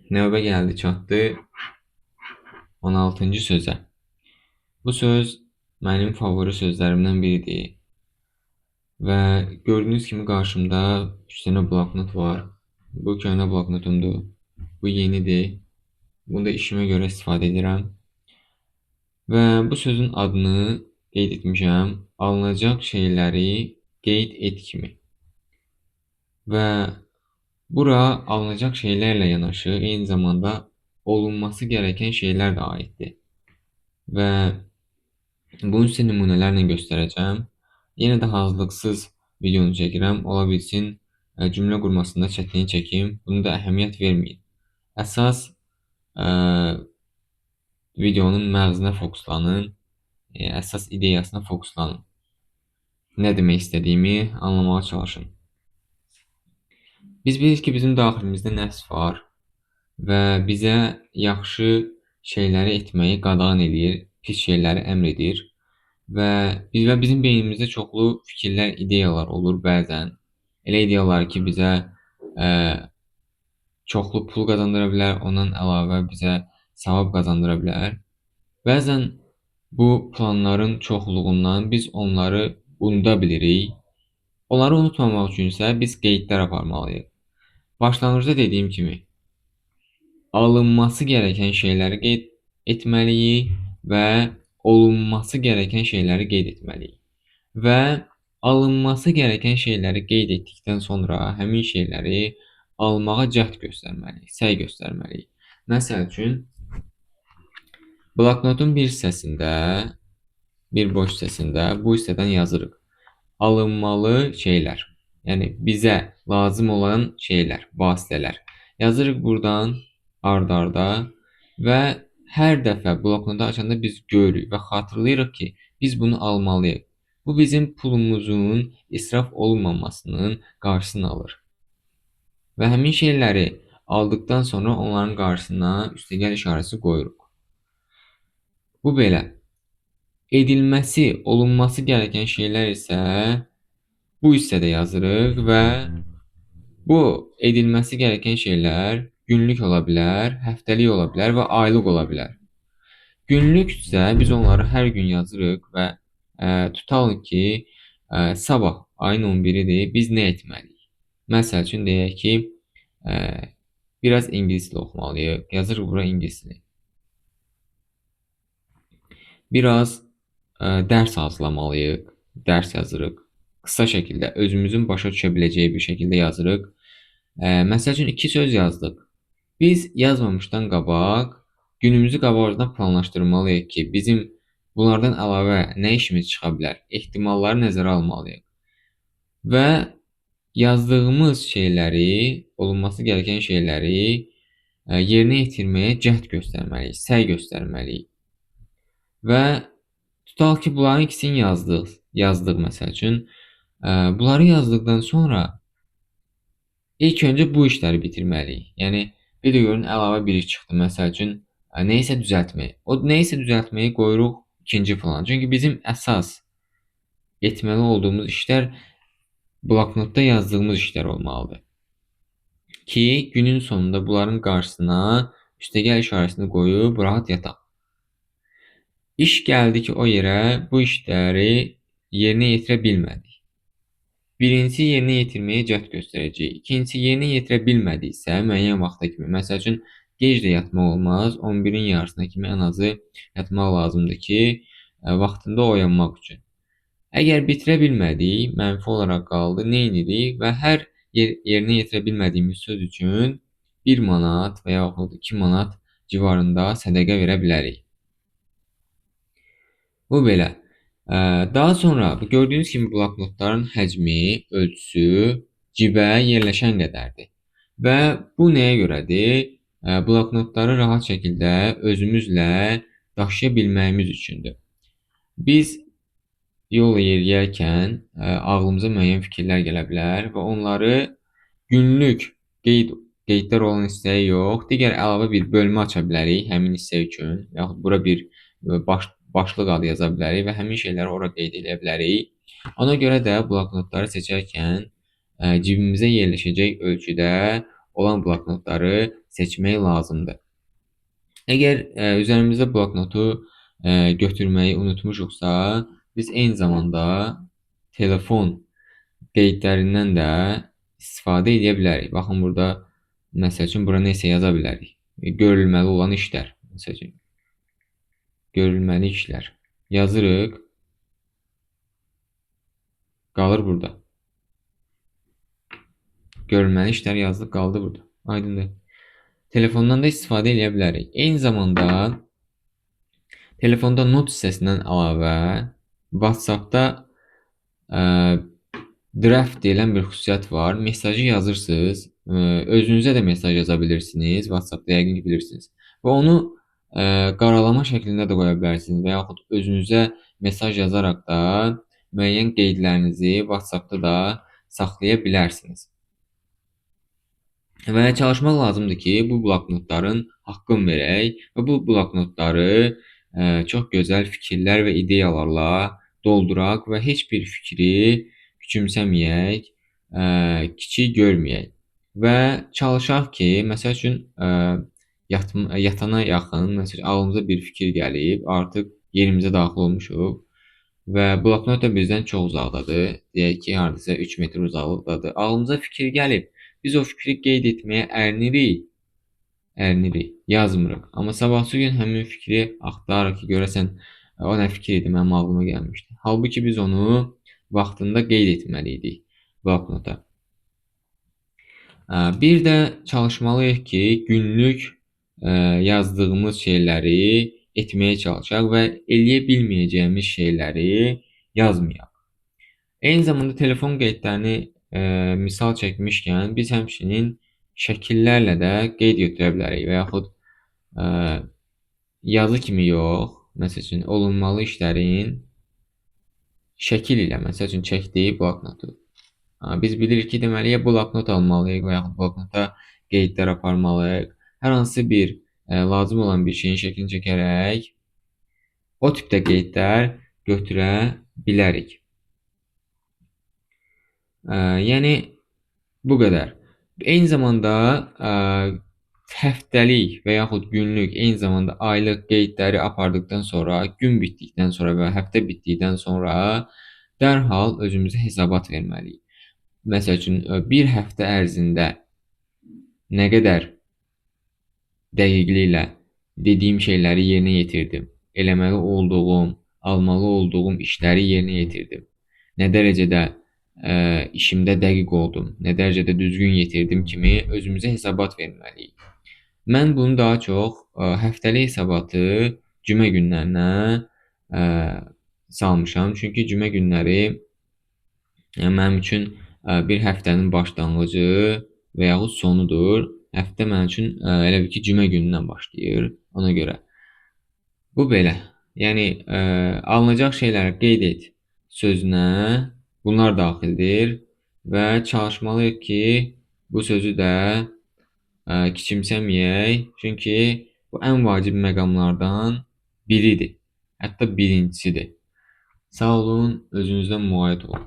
Növbə gəldi, çatdı 16-cı sözə. Bu söz mənim favori sözlərimdən biridir. Və gördüyünüz kimi qarşımda 3 dənə bloknot var. Bu köhnə bloknotumdur. Bu yenidir. Bunu da işimə görə istifadə edirəm. Və bu sözün adını qeyd etmişəm. Alınacaq şeyləri qeyd et kimi. Və bura alınacaq şeylərlə yanaşı eyni zamanda olunması gərəkən şeylər də aiddir. Və bunu sizə nümunələrlə göstərəcəm. Yenə də hazırlıqsız videonu çəkirəm. Ola bilsin cümlə qurmasında çətinlik çəkim. Bunu da əhəmiyyət verməyin. Əsas videonun məğzinə fokuslanın. Əsas ideyasına fokuslanın. Nə demək istədiyimi anlamağa çalışın. Biz bilirik ki, bizim daxilimizdə nəfs var və bizə yaxşı şeyləri etməyi qadağan eləyir, pis şeyləri əmr edir və bizim beynimizdə çoxlu fikirlər, ideyalar olur bəzən. Elə ideyalar ki, bizə çoxlu pul qazandıra bilər, ondan əlavə bizə savab qazandıra bilər. Bəzən bu planların çoxluğundan biz onları unuda bilirik. Onları unutmamaq üçün isə biz qeydlər aparmalıyıq. Başlanğıcda dediyim kimi, alınması gərəkən şeyləri qeyd etməliyik və olunması gərəkən şeyləri qeyd etməliyik. Və alınması gərəkən şeyləri qeyd etdikdən sonra həmin şeyləri almağa cəhd göstərməliyik, səy göstərməliyik. Məsəl üçün, bloknotun bir hissəsində, bir boş hissəsində bu hissədən yazırıq. Alınmalı şeylər, yəni bizə lazım olan şeylər, vasitələr. Yazırıq buradan ard-arda və hər dəfə bloknotu açanda biz görürük və xatırlayırıq ki, biz bunu almalıyıq. Bu bizim pulumuzun israf olunmamasının qarşısını alır. Və həmin şeyləri aldıqdan sonra onların qarşısına üstəgəl işarəsi qoyuruq. Bu belə. Edilməsi, olunması gərəkən şeylər isə bu hissədə yazırıq və bu edilməsi gərəkən şeylər günlük ola bilər, həftəlik ola bilər və aylıq ola bilər. Günlük isə biz onları hər gün yazırıq və tutalım ki, sabah ayın 11-idir, biz nə etməliyik? Məsəl üçün deyək ki, biraz ingilis dili oxumalıyıq. Yazırıq bura ingilis dili. Biraz dərs hazırlamalıyıq, dərs yazırıq. Qısa şəkildə, özümüzün başa düşə biləcəyi bir şəkildə yazırıq. Məsəl üçün, 2 söz yazdıq. Biz yazmamışdan qabaq günümüzü qabaqcadan planlaşdırmalıyıq ki, bizim bunlardan əlavə nə işimiz çıxa bilər? Ehtimalları nəzərə almalıyıq. Və yazdığımız şeyləri, olunması gərəkən şeyləri yerinə yetirməyə cəhd göstərməliyik, səy göstərməliyik. Və tutaq ki, bunların ikisini yazdıq məsəl üçün. Bunları yazdıqdan sonra ilk öncə bu işləri bitirməliyik. Yəni, bir də görün, əlavə bir iş çıxdı. Məsəl üçün, nəyisə düzəltmək. O nəyisə düzəltməyi qoyuruq ikinci plana. Çünki bizim əsas etməli olduğumuz işlər bloknotda yazdığımız işlər olmalıdır. Ki, günün sonunda bunların qarşısına üstəgəl işarəsini qoyub rahat yataq. İş gəldi ki, o yerə bu işləri yerinə yetirə bilmədik. Birincisi, yerinə yetirməyə cəhd göstərəcəyik. İkincisi, yerinə yetirə bilmədiksə, müəyyən vaxta kimi, məsəl üçün, gec də yatmaq olmaz, 11-in yarısına kimi ən azı yatmaq lazımdır ki, vaxtında oyanmaq üçün. Əgər bitirə bilmədik, mənfi olaraq qaldı, nə edirik və hər yerinə yetirə bilmədiyimiz söz üçün 1 manat və yaxud 2 manat civarında sədəqə verə bilərik. Bu belə. Daha sonra gördüyünüz kimi bloknotların həcmi, ölçüsü cibə yerləşən qədərdir. Və bu nəyə görədir? Bloknotları rahat şəkildə özümüzlə daşıya bilməyimiz üçündür. Biz yolla yeriyərkən ağlımıza müəyyən fikirlər gələ bilər və onları günlük qeydlər olan hissəyə yox, digər əlavə bir bölmə aça bilərik həmin hissə üçün, yaxud bura bir başlıq adı yaza bilərik və həmin şeyləri ora qeyd edə bilərik. Ona görə də bloknotları seçərkən cibimizə yerləşəcək ölçüdə olan bloknotları seçmək lazımdır. Əgər üzərimizdə bloknotu götürməyi unutmuşuqsa, biz eyni zamanda telefon qeydlərindən də istifadə edə bilərik. Baxın, burada məsəl üçün bura nə isə yaza bilərik. Görülməli olan işlər, məsəl üçün. Görülməli işlər. Yazırıq. Qalır burada. Görülməli işlər yazdıq, qaldı burada. Aydındır. Telefondan da istifadə edə bilərik. Eyni zamanda telefonda not hissəsindən əlavə WhatsApp-da draft deyilən bir xüsusiyyət var. Mesajı yazırsınız. Özünüzə də mesaj yaza bilirsiniz. WhatsApp-da yəqin ki bilirsiniz. Və onu qaralama şəklində də qoya bilərsiniz və yaxud özünüzə mesaj yazaraq da müəyyən qeydlərinizi WhatsApp-da da saxlaya bilərsiniz. Və çalışmaq lazımdır ki, bu bloknotların haqqını verək və bu bloknotları çox gözəl fikirlər və ideyalarla dolduraq və heç bir fikri küçümsəməyək, kiçik görməyək. Və çalışaq ki, məsəl üçün, yatana yaxın, məsəl üçün, ağlımıza bir fikir gəlib, artıq yerimizə daxil olmuşuq və bloknot da bizdən çox uzaqdadır. Deyək ki, hardasa 3 metr uzaqlıqdadır. Ağlımıza fikir gəlib. Biz o fikri qeyd etməyə ərinirik, yazmırıq. Amma sabahsı gün həmin fikri axtarırıq ki, görəsən o nə fikir idi, mənim ağlıma gəlmişdi. Halbuki biz onu vaxtında qeyd etməli idik bloknota. Bir də çalışmalıyıq ki, günlük yazdığımız şeyləri etməyə çalışaq və eləyə bilməyəcəyimiz şeyləri yazmayaq. Eyni zamanda telefon qeydlərini misal çəkmişkən, biz həmçinin şəkillərlə də qeyd götürə bilərik və yaxud yazı kimi yox, məsəl üçün, olunmalı işlərin şəkil ilə, məsəl üçün, çəkdiyi bloknotu. Biz bilirik ki, deməli, ya bloknot almalıyıq və yaxud bloknota qeydlər aparmalıyıq. Hər hansı bir lazım olan bir şeyin şəklini çəkərək o tipdə qeydlər götürə bilərik. Yəni, bu qədər. Eyni zamanda həftəlik və yaxud günlük, eyni zamanda aylıq qeydləri apardıqdan sonra, gün bitdikdən sonra və həftə bitdikdən sonra dərhal özümüzə hesabat verməliyik. Məsəl üçün, bir həftə ərzində nə qədər dəqiqliklə dediyim şeyləri yerinə yetirdim, eləməli olduğum, almalı olduğum işləri yerinə yetirdim, nə dərəcədə işimdə dəqiq oldum, nə dərəcədə düzgün yetirdim kimi özümüzə hesabat verməliyik. Mən bunu daha çox həftəlik hesabatı cümə günlərinə salmışam. Çünki cümə günləri mənim üçün bir həftənin başlanğıcı və yaxud sonudur. Həftə mənim üçün elə bil ki, cümə günündən başlayır ona görə. Bu belə. Yəni, alınacaq şeyləri qeyd et sözünə bunlar daxildir və çalışmalıyıq ki, bu sözü də kiçimsəməyək. Çünki bu ən vacib məqamlardan biridir. Hətta birincisidir. Sağ olun, özünüzdən müğayət olun.